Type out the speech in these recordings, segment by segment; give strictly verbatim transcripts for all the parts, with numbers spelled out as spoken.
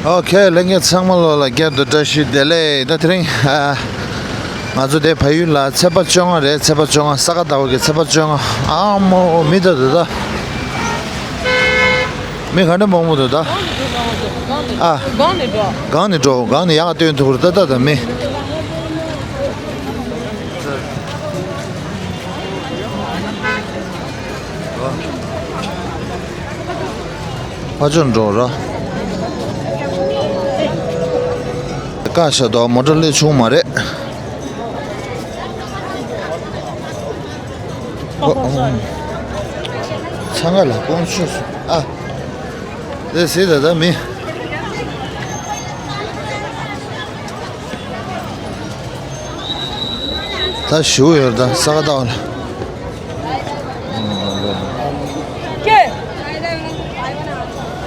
ཨོ་ཁེ། ལྷན་རྒྱས་ཚང་མ་ལོ་ལ་བསྐྱར་དུ་བཀྲ་ཤིས་བདེ་ལེགས། ད་དེ་རིང་ཨ་ང་ཚོ་དེ་ཕ་ཡུལ་ལ་ཚེས་པ་བཅོ་ལྔ་རེད། ཚེས་པ་བཅོ་ལྔ་ས་ག་ཟླ་བ་གི་ཚེས་པ་བཅོ་ལྔ། ཨ་མོ་མི་ད་ད་ད། མི་ག་འདྲ་མང་པོ་འདུག་ད། ཨ། སྒང་ནས་འགྲོ། སྒང་ནས་འགྲོ། སྒང་ནས་ཡག་སྟོན་ཐུབ་རེད་ད་ད་ད་མི། ཕ་ཆོར་འགྲོ་ར། བཀག་བཞག་འདུག་མོ་ཊ་སླེབས་བྱུང་མ་རེད། ཨོ། ཚང་ག་ལ་ཀོང་ཆུ་སོང་ཨ། དེ་སྲིད་ད་ད་མི། ད་ཞུ་ཡོད་ད་ས་ག་ཟླ་བ་ལ།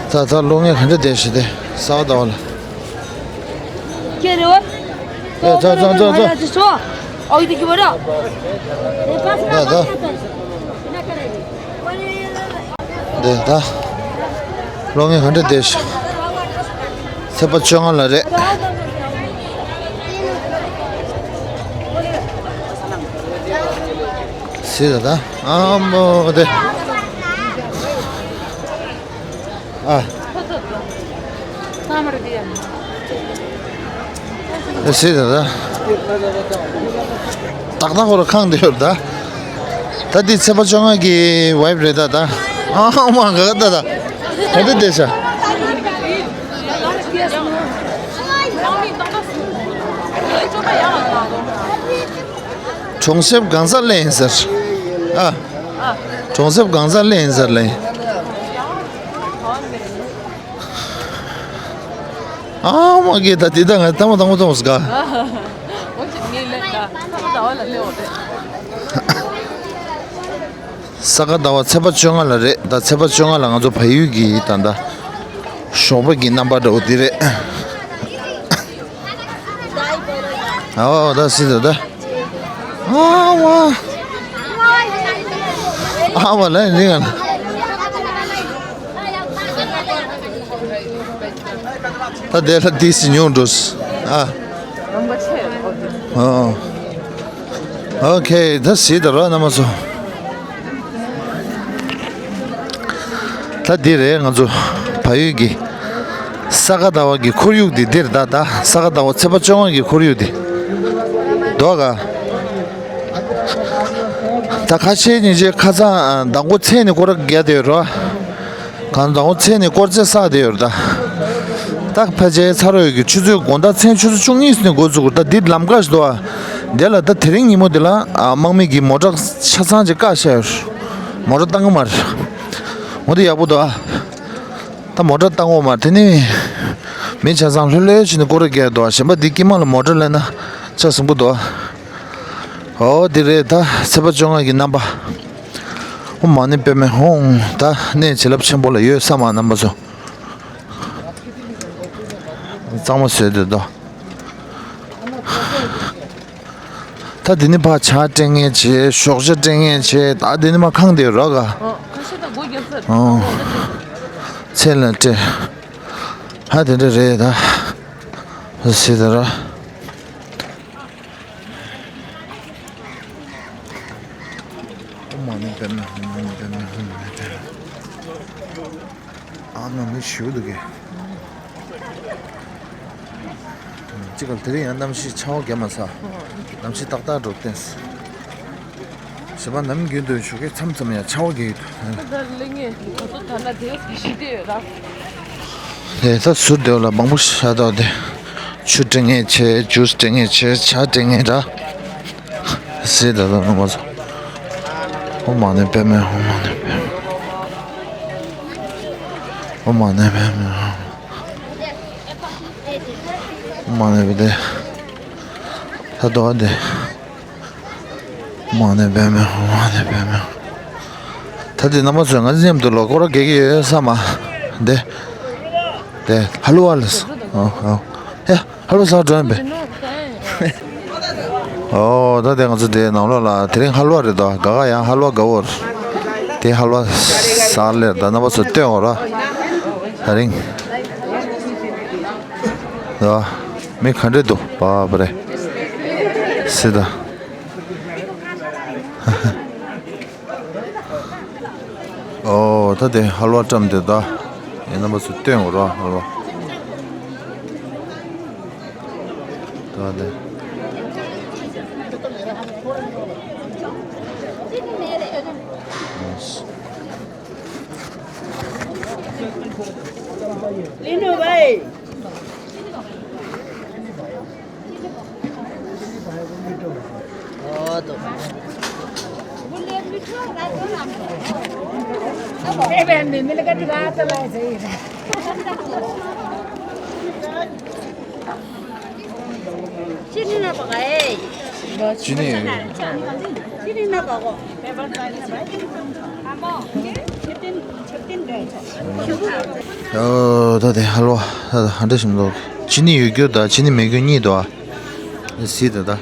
ད་ད་གློག་བརྙན་ག་འདྲ་བསྡད་ཤི་དེ་ས་ག་ཟླ་བ་ལ། ཀྱེ་རེ་བ། ད་ད་ད་ད་ད། ད་ད། འདི་ད། གློག་བརྙན་ག་འདྲ་བསྡད་ཤག་ཚེས་པ་བཅོ་ལྔ་ལ་རེད། སྲིད་ད་ད། ཨ་མོ་དེ། ཨ། ཨ་སྲིད་ད་ད། ཏག་ཏག་ཁོ་ར་ཁང་དེ་ཡོད་ད། ད་འདི་ཚེས་པ་བཅོ་ལྔ་གི་ཝའིབ་རེད་ད་ད། ཨ་མ་ག་ག་ད་ད། ག་འདི་བསྡད་ཤག་གྲོང་གསེབ་གང་སར་སླེབས་ཡིན་ཟེར། ཨ། གྲོང་གསེབ་གང་སར་སླེབས་ཡིན་ཟེར་ལེ། ཨ་མ་གི་ད་དེ་ད་ང་ཐ་མ་དང་པོ་མཐོང་སོང་ག་ས་ག་ཟླ་བ་ཚེས་པ་བཅོ་ལྔ་ལ་རེད། ད་ཚེས་པ་བཅོ་ལྔ་ལ་ང་ཚོ་བལ་ཡུལ་གྱི་ད་ད་ཞོགས་པ་གི་རྣམ་པ་འདྲ་བོ་འདི་རེད། ཨ་ད་སྲིད་ད་ད། ཨ་མ། ཨ་མ་ལ་ནི་ང་ལ། ད་དེ་ལ་དེ་སི་ཉུང་འགྲོ་སི། ཨ། ཨ། ཨོ་ཁེ། ད་སྲིད་ད་ར་ན་མ་སོ། ད་འདི་རེད་ང་ཚོ་བལ་ཡུལ་གྱི་ས་ག་ཟླ་བ་གི་ཁོར་ཡུག་འདི་འདིར་ད་ད་ས་ག་ཟླ་བ་ཚེས་པ་བཅོ་ལྔ་གི་ཁོར་ཡུག་འདི་འདུག་ག་ད་ཁ་ཤས་ཉིན་བྱེད་ཁ་སང་མདང་དགོང་ཚེས་ནས་སྐོར་ར་རྒྱག་བསྡད་ཡོད་རོ། གང་མདང་དགོང་ཚེས་ནས་སྐོར་རྩེད་བསགས་བསྡད་ཡོད་ར་ད། ད་ཕལ་ཆེར་ཚ་རོགས་ཀྱི་ཆུ་ཚོད་དགོང་དག་མཚན་ཆུ་ཚོད་བཅུ་གཉིས་ནས་འགོ་འཛུགས་ར། ད་འདི་ལམ་ཁ་ཞིག་འདུག་ཨ། འདི་ལ་ད་དེ་རིང་ཉིན་མོ་འདི་ལ་ཨ་དམག་མི་གིས་མོ་ཊ་ཆ་ཚང་ཅིག་བཀག་བཞག་ཡོད། མོ་ཊ་བཏང་གི་མ་རེད། འོ་དེ་ཡག་པོ་འདུག་ཨ། ད་མོ་ཊ་བཏང་འོ་མ་དེ་ནི། མི་ཆ་ཚང་ལྷོད་ལྷོད་བྱས་ནས་སྐོར་ར་རྒྱག་འདུག་ཨ། གཞན་པ་འདི་དཀྱིལ་མ་ལ་མོ་ཊ་སླེབས་ན་ཆ་ཟིང་པོ་འདུག་ཨ། ཨོ་འདི་རེད་ད་ཚེས་པ་བཅོ་ལྔ་གི་རྣམ་པ། ཨོཾ་མ་ཎི་པདྨེ་ཧཱུྃ། ད་གནས་བྱིན་རླབས་ཆེན་པོ་ལ་ཡོད་ས་མ་རྣམ་པ་ཚོ། གཙང་མ་བཟོས་འདུག་ད། ད་འདི་ནི་ཕར་ཇ་སྤྲད་མཁན་བྱས། ཞོགས་ཇ་སྤྲད་མཁན་བྱས། ད་འདི་ནི་མར་ཁང་དེ་རོགས་ག་ཨོ། ཁ་ཤས་ད་སྒོ་རྒྱབ་ས་ཨོ། ཚལ་ལ་སྤྲད། ཧ་དེ་འདྲ་རེད་ད། སྲིད་ད་ར། ཨོཾ་མ་ཎི་པདྨེ་ཧཱུྃ། མ་ཎི་པདྨེ་ཧཱུྃ། མ་ཎི་པདྨེ་ཧཱུྃ། ཨ་ནི་མི་ཞུ་འདུག་གི། ཅི་ག་དེ་རིང་ཡང་གནམ་གཤིས་ཆར་པ་རྒྱག་མ་ཚར། གནམ་གཤིས་ཏག་ཏག་འགྲོ་བསྟན། ཞེས་པ་ནམ་རྒྱུན་དུ་ཞོགས་ཀས་མཚམས་མཚམས་ཡང་ཆར་པ་རྒྱག་གི་འདུག་ད་ལེ་ངེ་ད་ཚོ་ད་ན་དེ་ཞི་བདེ་ཡོད་ར། ལས་ད་ཟུར་དེ་ལ་མང་པོ་ཤ་སྟག་དེ། ཆུ་སྤྲད་མཁན་བྱས། ཇུས་སྤྲད་མཁན་བྱས། ཇ་སྤྲད་མཁན་ར། སྲིད་ད་ད་ན་མ་ཚོ། ཨོཾ་མ་ཎི་པདྨེ་ཧཱུྃ། མ་ཎི་པདྨེ་ཧཱུྃ། མ་ཎི་པདྨེ་ཧཱུྃ། མ་ཎི་པདྨེ། ད་དོ་འདི། མ་ཎི་པདྨེ་ཧཱུྃ། མ་ཎི་པདྨེ་ཧཱུྃ། ད་འདི་རྣམ་པ་ཚོས་ང་ཚོ་མཉམ་དུ་ལོ་སྐོར་ར་རྒྱག་གི་ཡོད་ས་མ། འདི། འདི་ཧ་ལུ་བ་ལ་སོ། ཨོ་ཨོ། ཧེ་ཧ་ལུ་བ་ཟ་འགྲོ་ཡིན་པས། ཨོ་ད་དེ་ང་ཚོ་དེ་ནང་ལོགས་ལ་དེ་རིང་ཧ་ལུ་བ་རེད་དོ། ག་ག་ཡང་ཧ་ལུ་བ་དགའ་བོ་རེད། དེ་ཧ་ལུ་བ་ཟ་ལེར་ད་རྣམ་པ་ཚོ་སྟོན་འོ་ར། དེ་རིང་། ཡ། མི་ག་འདྲས་འདུག་བ་བ་རེད། སི་ད། ཨོ་ད་དེ་ཧལ་བ་བཀྲམ་དེ་ད། ཡིན་ན་མ་སུ་སྟོན་འོ་ར་ཧལ་བ། ད་དེ། ལིན་ནུ་བའི། ཅི་ནི་ན་པ་ག་ཨེ། ཅི་ནི། ཅི་ནི་ན་པ་གོ། ཨོ་ད་དེ་ཧལ་བ་ད་དེ་ཧ་འདྲ་ཞིམ་འདུག་ཅི་ནི་ཡོད་རྒྱུ་དང་ཅི་ནི་མེད་རྒྱུ་གཉིས་འདུག་ཨ། སི་ད་ད།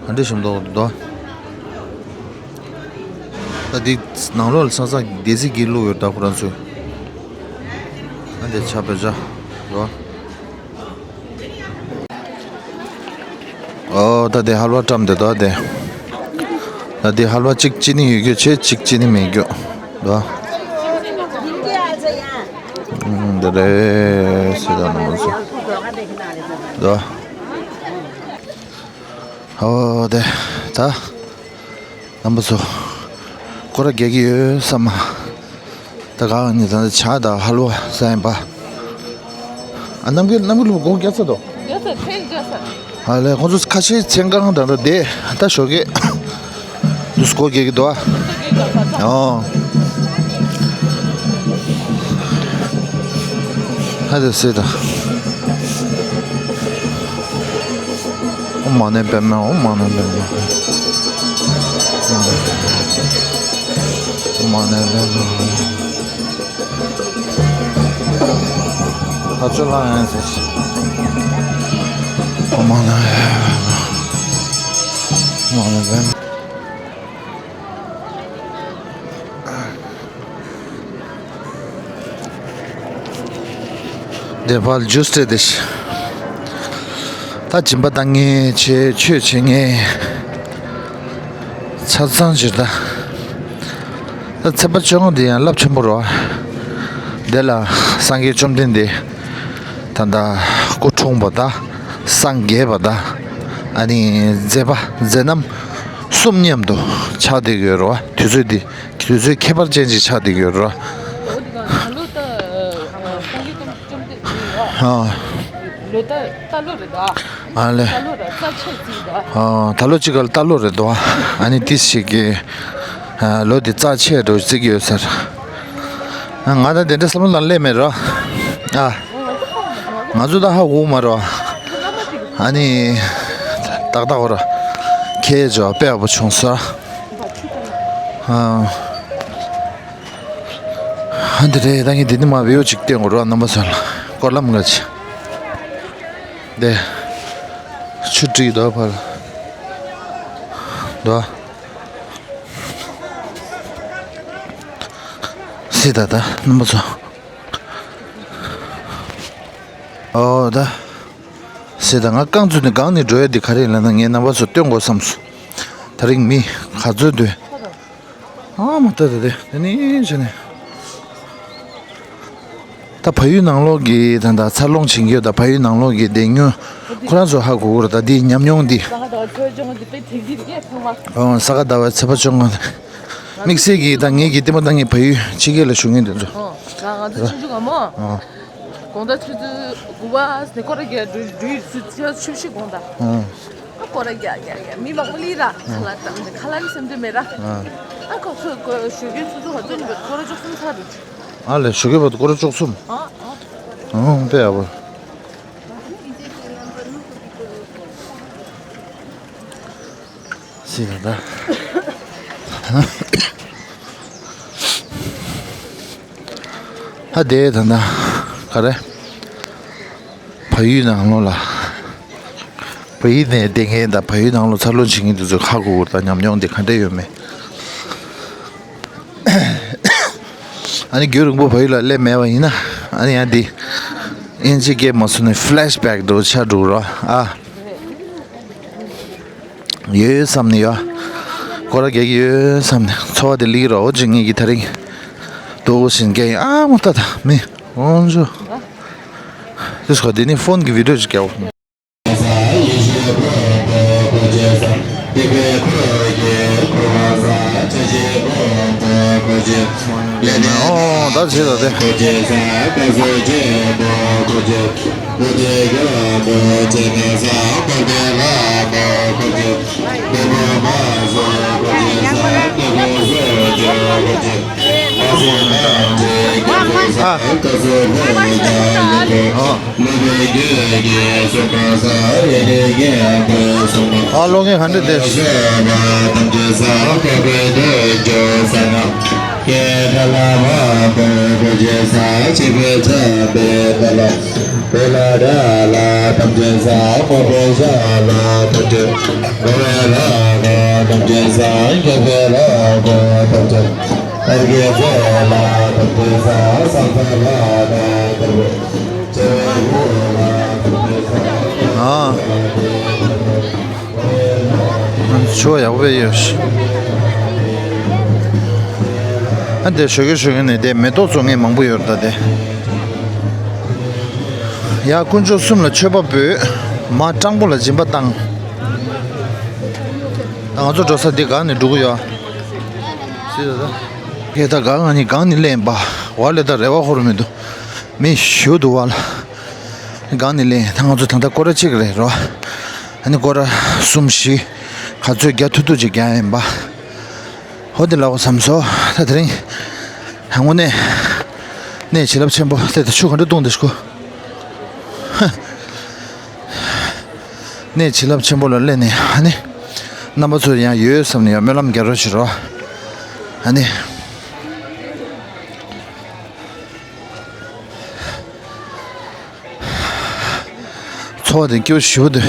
ཧ་འདྲ་ཞིམ་འདུག་འདུག་ད་དེ་ནང་ལོགས་ལ་ཆ་ཚང་སྡེ་སྲིད་ཀྱིས་བླུགས་ཡོད་ད་ཁོ་རང་ཚོས། ཨ་དེ་ཆ་བེ་ཆ་འདུག་ཨོ་ད་དེ་ཧལ་བ་བཀྲམ་དེ་དོ་དེ། ད་དེ་ཧལ་བ་གཅིག་ཅི་ནི་ཡོད་རྒྱུ་བྱས་གཅིག་ཅི་ནི་མེད་རྒྱུ་དོ། འདི་རེད་སི་ད་ནང་སོ་དོ། ཨོ་དེ་ད། རྣམ་པ་ཚོ། སྐོར་ར་རྒྱག་གི་ཡོད་བསམ་མ། ད་ག་ནི་ད་ཆ་ད་ཧལ་བ་ཟ་ཡིན་པ། ཨ་རྣམ་རྒྱལ་རྣམ་རྒྱལ་ལུག་སྒོ་རྒྱག་ཚར་དོ། རྒྱག་ཚར་ཚན་རྒྱག་ཚར། ཨ་ལས་ཁོང་ཚོ་ཁ་ཤས་ཚན་གང་དང་ད་དེ་ད་ཞོགས་ཀས་དུ་སྒོ་རྒྱག་གི་འདུག་ཨ། ཨོ། ཧ་དེ་སེ་ད། ཨོཾ་མ་ཎི་པདྨེ། ཨོཾ་མ་ཎི་པདྨེ། ཨོཾ་མ་ཎི་པདྨེ། ཨོཾ་མ་ཎི་པདྨེ། ཨོཾ་མ་ཎི་པདྨེ། དེ་ཕར་ཇུས་སྤྲད་དེ་ཤི། ད་སྦྱིན་པ་བཏང་ངེས་བྱེད་ཆོས་བྱེད་ངེས། ཆ་ཚང་ཇི་ལྟ། ད་ཚེས་པ་བཅོ་ལྔ་འདི་ཡང་རླབས་ཆེན་པོ་རེད། དེ་ལ་སངས་རྒྱས་བཅོམ་ལྡན་འདས་ད་ལྟ་སྐུ་འཁྲུངས་པ་དང་སངས་རྒྱས་པ་དང་ཨ་ནི་མཛད་པ་མཛད་རྣམ་གསུམ་མཉམ་དུ་ཆགས་བསྡད་ཡོད་རེད། དུས་ཚོད་འདི། དུས་ཚོད་ཁྱད་པར་ཅན་ཅིག་ཆགས་བསྡད་ཡོད་རེད། འོ་དེ་ག་ད་ལོ་ད་སངས་རྒྱས་བཅོམ་ལྡན་འདས་ཨ། ལོ་ད་ད་ལོ་རེད་ད། ཨ་ལེ། ད་ལོ་ར་རྩ་ཆེ་རྩིས་ད། ཨ་ད་ལོ་གཅིག་ག་ལ་ད་ལོ་རེད་དོ། ཨ་ནི་ཏིས་ཞིག་གི་ཨ་ལོ་དེ་རྩ་ཆེ་འགྲོ་རྩིས་ཀྱི་ཡོད་ཟེར། ཨ་ང་ད་དེ་འདྲ་བསམ་བློ་ལ་སླེབས་མེད་རོ། ཨ་ང་ཚོ་ད་ཧ་གོ་མ་རོ། ཨ་ནི་ཏག་ཏག་འོ་ར་ཁྱེད་ཅོ་དཔེ་ཡག་པོ་བྱུང་ས། ཨ། ཨ་འདི་རེད། ད་ངས་འདི་ནི་མ་བེའུ་ཅིག་བསྟན་དགོས་རོགས་རྣམ་པ་ཚོ་ལ་སྐོར་ལམ་འགའ་ཅིག་དེ་ཆུ་བྲིས་དོ་ཕར་དོ། སི་ད་ད་རྣམ་པ་ཚོ། ཨོ་ད། སི་ད་ང་རྐང་བཙུགས་ནས་སྒང་ནས་འགྲོ་ཡ་འདི་ག་རེ་ལབ་ན་ངས་རྣམ་པ་ཚོ་སྟོན་དགོས་བསམ་སོང་། ད་རིང་མི་ག་ཚོད་འདུག་ཨ་མ་ལྟ་དེ་དེ་དེ་ནི་བྱས་ནས། ད་བལ་ཡུལ་ནང་ལོགས་ཀྱི་ད་ད་འཚར་ལོངས་བྱེད་མཁན་ད་བལ་ཡུལ་ནང་ལོགས་ཀྱི་བསྡད་མྱོང་ཁོ་རང་ཚོ་ཧ་གོ་གི་རེད། ད་འདིའི་ཉམས་མྱོང་འདི། ཨོ་ས་ག་ཟླ་བའི་ཚེས་པ་བཅོ་ལྔ། དམིགས་བསལ་གྱི་ད་ངེད་ཀྱི་ལྟད་མོ་ལྟ་མཁན་བལ་ཡུལ་ཕྱི་རྒྱལ་ལ་བཞུགས་མཁན་དེ་ཚོ། ང་ཚོ་ཆུང་ཆུང་ག་མོ། ཨོ། དགོང་དག་ཆུ་ཚོད་དགུ་པ་ནས་སྐོར་ར་རྒྱག་འགྲོ་འགྲོ་ཡི་ཆུ་ཚོད་བཅུ་བཞི་དགོང་དག་ཨོ། ཨ་སྐོར་ར་རྒྱག་རྒྱག་རྒྱག་མི་མང་པོ་སླེབས་ར། ཁ་ལག་དང་ཁ་ལག་ནི་སེམས་ཁྲལ་མེད་ར། ཨ་ཁོ་ཚོ་ཞོགས་ཀའི་ཆུ་ཚོད་ཧ་ཙམ་ནས་སྐོར་ར་བཅུ་གསུམ་ཚར་རེད། ཨ་ལས་ཞོགས་ཀའི་བར་དུ་སྐོར་ར་བཅུ་གསུམ། ཨ་ཨ། ཨོ་དཔེ་ཡག་པོ། སི་ད་ད། ཧ་དེ་ད་ད་ག་རེ། བལ་ཡུལ་ནང་ལོགས་ལ། བལ་ཡུལ་ནས་བསྡད་མཁན་དང་བལ་ཡུལ་ནང་ལོགས་འཚར་ལོངས་བྱེད་མཁན་དེ་ཚོས་ཧ་གོ་གི་རེད། ད་ཉམས་མྱོང་དེ་ག་འདྲ་ཡོད་མེད། ཨ་ནི་རྒྱུན་རིང་པོ་བལ་ཡུལ་ལ་སླེབས་མེད་པ་ཡིན་ན་ཨ་ནི་ཡང་འདི་ ཨིན་ཇི་སྐད་མ་སོང་ནས་ཕི་ལེ་ཤི་བེག་འགྲོ་ཆགས་འགྲོ་ར་ཨ། ཡོད་བསམ་ནས་ཡོད། སྐོར་ར་རྒྱག་གི་ཡོད་བསམ་ནས་འཚོ་བ་དེ་ལིག་ར་འོ་ཅིག་ངེད་ཀྱི་ཐ་རིང་། དོ་བཞིན་རྒྱག་ཡིན་ཨ་མོ་ཏ་ཏ་མི་འོང་ཇོ། དེ་སོ་དེ་ནི་ཕོན་གྱི་བི་ཌིའོ་ཅིག་རྒྱག་འོ། ཨོ་ད་བྱེད་ད་དེ། ཨ། ཨོ། ཨ་ལོ་ངས་ག་འདྲ་བསྡད། ཨ། ཆུ་བ་ཡག་པོ་ཡོད། ཨ་དེ་ཞོགས་ཀས་ཞོགས་ཀས་ནས་དེ་མེ་ཏོག་བཙོང་མཁན་མང་པོ་ཡོད་རེད་ད་དེ། ཡ་དཀོན་མཆོག་གསུམ་ལ་མཆོད་པ་འབུལ། མ་སྤྲང་པོ་ལ་སྦྱིན་པ་བཏང་། ད་ང་ཚོ་འགྲོ་ས་འདི་སྒང་ནས་འགྲོ་གི་ཡོད། སྲིད་ད་ད། ཁྱེད་ད་སྒང་ང་གཉིས་སྒང་ནས་སླེབས་པ། བ་ལས་ད་རེ་བ་ཧོར་མི་འདུག་མི་ཞུ་འདུག་བ་ལ། སྒང་ནས་ལེན་ད་ང་ཚོ་ད་ལྟ་སྐོར་ར་གཅིག་རེད་རོ། ཨ་ནི་སྐོར་ར་གསུམ་བཞི་ག་ཚོད་རྒྱག་ཐུབ་ཐུབ་ཅིག་རྒྱག་ཡིན་པ། ཧོ་དེ་ལ་འོ་བསམ་སོ་ད་དེ་རིང་། དངོས་གནས། གནས་བྱིན་རླབས་ཆེན་པོ་དེ་ད་ཆུ་ག་འདྲ་བཏུང་དེ་ཤྐོ། གནས་བྱིན་རླབས་ཆེན་པོ་ལ་སླེབས་ནས་ཨ་ནི། རྣམ་པ་ཚོ་ཡང་ཡོད་བསམ་ནས་ཡང་སྨོན་ལམ་རྒྱག་རོགས་བྱེད་རོགས། ཨ་ནི། འཚོ་བ་དེ་སྐྱིད་པོ་ཞེ་པོ་འདུག་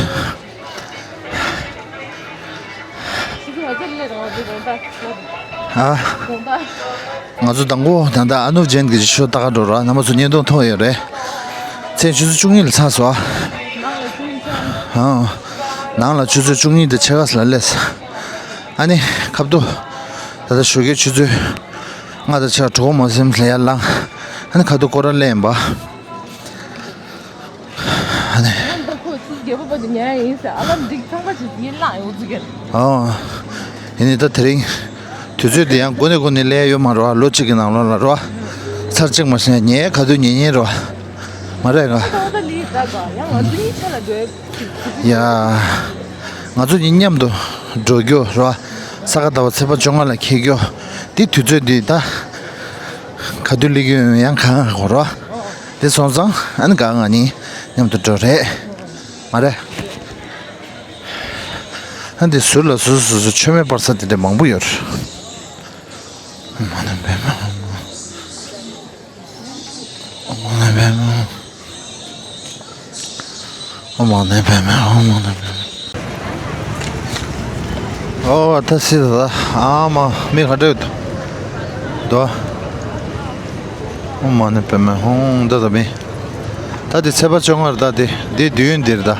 ཨ། ང་ཚོ་དང་པོ་ད་ལྟ་ཨ་ནུབ་ཇེན་གྱི་ཤོ་ལྟ་ག་འགྲོ་ར་རྣམ་པ་ཚོ་བརྙན་ཐུང་མཐོང་ཡོད་རེད། མཚན་ཆུ་ཚོད་བཅུ་གཉིས་ལ་ཚར་སོང་ཨ། ཨ། ནང་ལ་ཆུ་ཚོད་བཅུ་གཉིས་དང་ཕྱེད་ཀ་ལ་སླེབས། ཨ་ནི་ཁ་བཏུ། ད་ལྟ་ཞོགས་ཀའི་ཆུ་ཚོད་ལྔ་དང་ཕྱེད་ཀ་དྲུག་མ་ཟིན་ལ་ཡར་ལངས། ཨ་ནི་ཁ་བཏུ་སྐོར་ར་སླེབས་ཡིན་པ། ཨ་ནི། ཁོ་ཚོ་རྒྱལ་པོ་པ་དེ་ཉལ་ཡིན་ཟེར་ཨ་ལམ་འགྲིག་ཚང་མ་ཅིག་ཡིན་ལགས་ཡོད་ཚུལ་གྱིས། ཨོ། ཡིན་ནི་ད་དེ་རིང་། དུས་ཚོད་དེ་ཡང་འགོ་ནས་འགོ་ནས་ལས་ཡོད་མ་རོ་ལོ་གཅིག་གི་ནང་ལོགས་ལ་རོ། ཚར་གཅིག་མ་ཟིན་ཉལ་ག་དུས་ཉལ་ཉལ་རོ། མ་རེད་ག་ད་ད་ལི་ད་ག་ཡང་ང་ཚོ་གཉིས་ཆ་ལ་འགྲོ་ཡ། ང་ཚོ་གཉིས་མཉམ་དུ་འགྲོ་རྒྱུ་རོ། ས་ག་ཟླ་བ་ཚེས་པ་བཅོ་ལྔ་ལ་འཁེལ་རྒྱུ། དེ་དུས་ཚོད་འདི་ད། ག་དུས་སླེབས་ཀྱི་ཡོད་ཡང་གང་གོ་རོ། དེ་སོང་ཙང་ཨ་ནི་ག་ང་གཉིས་མཉམ་དུ་འགྲོ་རེད། མ་རེད། ཨ་འདི་ཟུར་ལ་སོ་སོ་སོ་སོ་མཆོད་མེ་སྤར་ས་དེ་འདྲ་མང་པོ་ཡོད་རེད། མ་ཎི་པདྨེ་ཧཱུྃ། ཨོཾ་མ་ཎི་པདྨེ་ཧཱུྃ། ཨོཾ་མ་ཎི་པདྨེ་ཧཱུྃ། ཨོཾ་མ་ཎི་པདྨེ་ཧཱུྃ། ཨོ་ད་སི་ད་ཨ་མ་མི་ག་འདྲ་ཡོད་དོ། ཨོཾ་མ་ཎི་པདྨེ་ཧཱུྃ། ད་ད་མི། ད་དེ་ཚེས་པ་བཅོ་ལྔ་རེད་ད་དེ་དེ་དུས་ཡུན་འདིར་ད།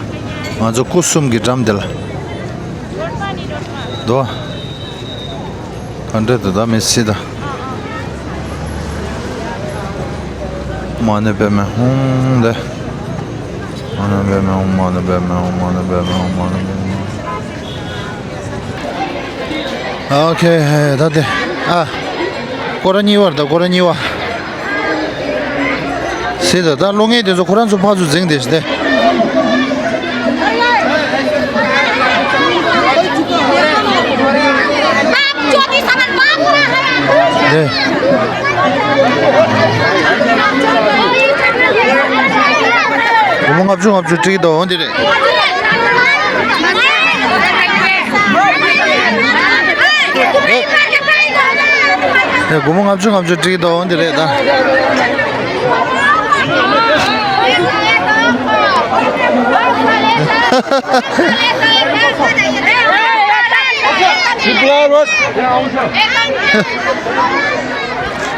ང་ཚོ་སྐུ་གསུམ་གྱི་འགྲམ་དེ་ལ། དོ། ག་འདྲ་དུ་ད་མི་སྲིད་ད། མ་ཎི་པདྨེ་ཧཱུྃ་འདི། མ་ཎི་པདྨེ་ཧཱུྃ། མ་ཎི་པདྨེ་ཧཱུྃ། མ་ཎི་པདྨེ་ཧཱུྃ། མ་ཎི་པདྨེ་ཧཱུྃ། ཨོ་ཁེ། ད་དེ། ཨ། སྐོར་ར་གཉིས་པ་རེད་ད་སྐོར་ར་གཉིས་པ། སྲིད་ད་ད་གློག་བརྙན་དེ་ཚོ་ཁོ་རང་ཚོ་ཕར་ཚུར་འཛིང་བསྡད་ཤག་སྟེ། སྒོར་མོ་ལྔ་བཅུ་ལྔ་བཅུ་སྤྲད་ཀྱི་འདུག་འོ་འདི་རེད། ཨེ། སྒོར་མོ་ལྔ་བཅུ་ལྔ་བཅུ་སྤྲད་ཀྱི་འདུག་འོ་འདི་རེད་ད།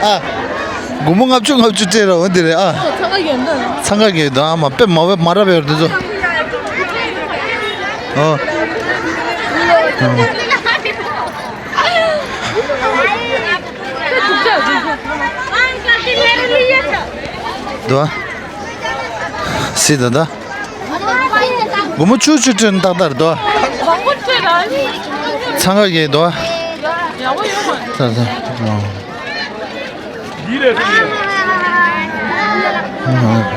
ཨ། སྒོར་མོ་ལྔ་བཅུ་ལྔ་བཅུ་སྤྲད་ར་འོ་འདི་རེད་ཨ། འཚང་ཁ་རྒྱག་འདོད། འཚང་ཁ་རྒྱག་འདོད་ཨ་མ་དཔེ་མ་བས་མ་རབས་ཡོད་འདི་ཚོ། ཨོ། འདུག་ཨ། སི་ད་ད། སྒོར་མོ་བཅུ་བཅུ་སྤྲད་ན་ཏག་ཏག་རེད་དོ། འཚང་ཁ་རྒྱག་དོ། ད་ད། ཨོ།